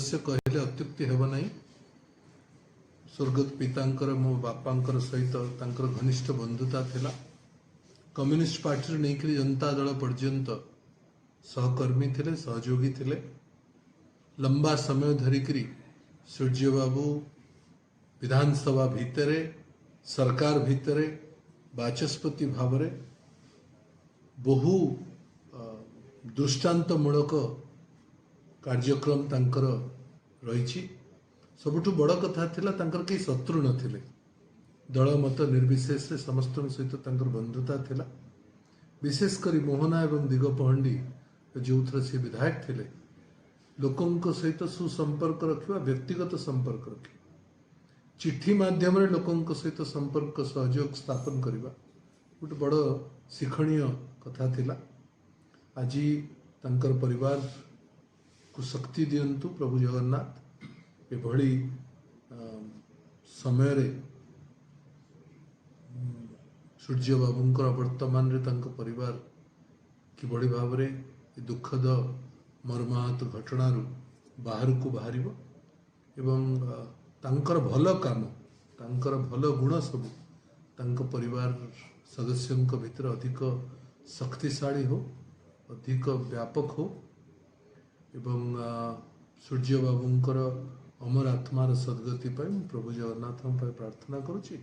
ସଦସ୍ୟ କହିଲେ ଅତ୍ୟୁକ୍ତି ହେବ ନାହିଁ। ସ୍ୱର୍ଗତ ପିତାଙ୍କର, ମୋ ବାପାଙ୍କର ସହିତ ତାଙ୍କର ଘନିଷ୍ଠ ବନ୍ଧୁତା ଥିଲା। କମ୍ୟୁନିଷ୍ଟ ପାର୍ଟିରୁ ନେଇକରି ଜନତା ଦଳ ପର୍ଯ୍ୟନ୍ତ ସହକର୍ମୀ ଥିଲେ, ସହଯୋଗୀ ଥିଲେ। ଲମ୍ବା ସମୟ ଧରିକିରି ସୂର୍ଯ୍ୟବାବୁ ବିଧାନସଭା ଭିତରେ, ସରକାର ଭିତରେ ବାଚସ୍ପତି ଭାବରେ ବହୁ ଦୃଷ୍ଟାନ୍ତମୂଳକ କାର୍ଯ୍ୟକ୍ରମ ତାଙ୍କର ରହିଛି। ସବୁଠୁ ବଡ଼ କଥା ଥିଲା, ତାଙ୍କର କେହି ଶତ୍ରୁ ନଥିଲେ। ଦଳ ମତ ନିର୍ବିଶେଷରେ ସମସ୍ତଙ୍କ ସହିତ ତାଙ୍କର ବନ୍ଧୁତା ଥିଲା। ବିଶେଷ କରି ମୋହନା ଏବଂ ଦିଗପହଣ୍ଡି, ଯେଉଁଥିରେ ସେ ବିଧାୟକ ଥିଲେ, ଲୋକଙ୍କ ସହିତ ସୁସମ୍ପର୍କ ରଖିବା, ବ୍ୟକ୍ତିଗତ ସମ୍ପର୍କ ରଖିବା, ଚିଠି ମାଧ୍ୟମରେ ଲୋକଙ୍କ ସହିତ ସମ୍ପର୍କ, ସହଯୋଗ ସ୍ଥାପନ କରିବା ଗୋଟେ ବଡ଼ ଶିକ୍ଷଣୀୟ କଥା ଥିଲା। ଆଜି ତାଙ୍କର ପରିବାରକୁ ଶକ୍ତି ଦିଅନ୍ତୁ ପ୍ରଭୁ ଜଗନ୍ନାଥ। ଏଭଳି ସମୟରେ ସୂର୍ଯ୍ୟବାବୁଙ୍କର ବର୍ତ୍ତମାନରେ ତାଙ୍କ ପରିବାର କିଭଳି ଭାବରେ ଏ ଦୁଃଖଦ ମର୍ମାହତ ଘଟଣାରୁ ବାହାରକୁ ବାହାରିବ ଏବଂ ତାଙ୍କର ଭଲ କାମ, ତାଙ୍କର ଭଲ ଗୁଣ ସବୁ ତାଙ୍କ ପରିବାର ସଦସ୍ୟଙ୍କ ଭିତରେ ଅଧିକ ଶକ୍ତିଶାଳୀ ହଉ, ଅଧିକ ବ୍ୟାପକ ହଉ ଏବଂ ସୂର୍ଯ୍ୟବାବୁଙ୍କର ଅମର ଆତ୍ମାର ସଦ୍ଗତି ପାଇଁ ମୁଁ ପ୍ରଭୁ ଜଗନ୍ନାଥଙ୍କ ପାଇଁ ପ୍ରାର୍ଥନା କରୁଛି।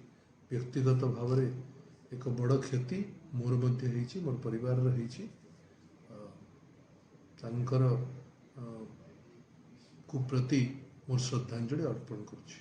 ବ୍ୟକ୍ତିଗତ ଭାବରେ ଏକ ବଡ଼ କ୍ଷତି ମୋର ମଧ୍ୟ ହେଇଛି, ମୋର ପରିବାରର ହେଇଛି। ତାଙ୍କର କୁ ପ୍ରତି ମୋର ଶ୍ରଦ୍ଧାଞ୍ଜଳି ଅର୍ପଣ କରୁଛି।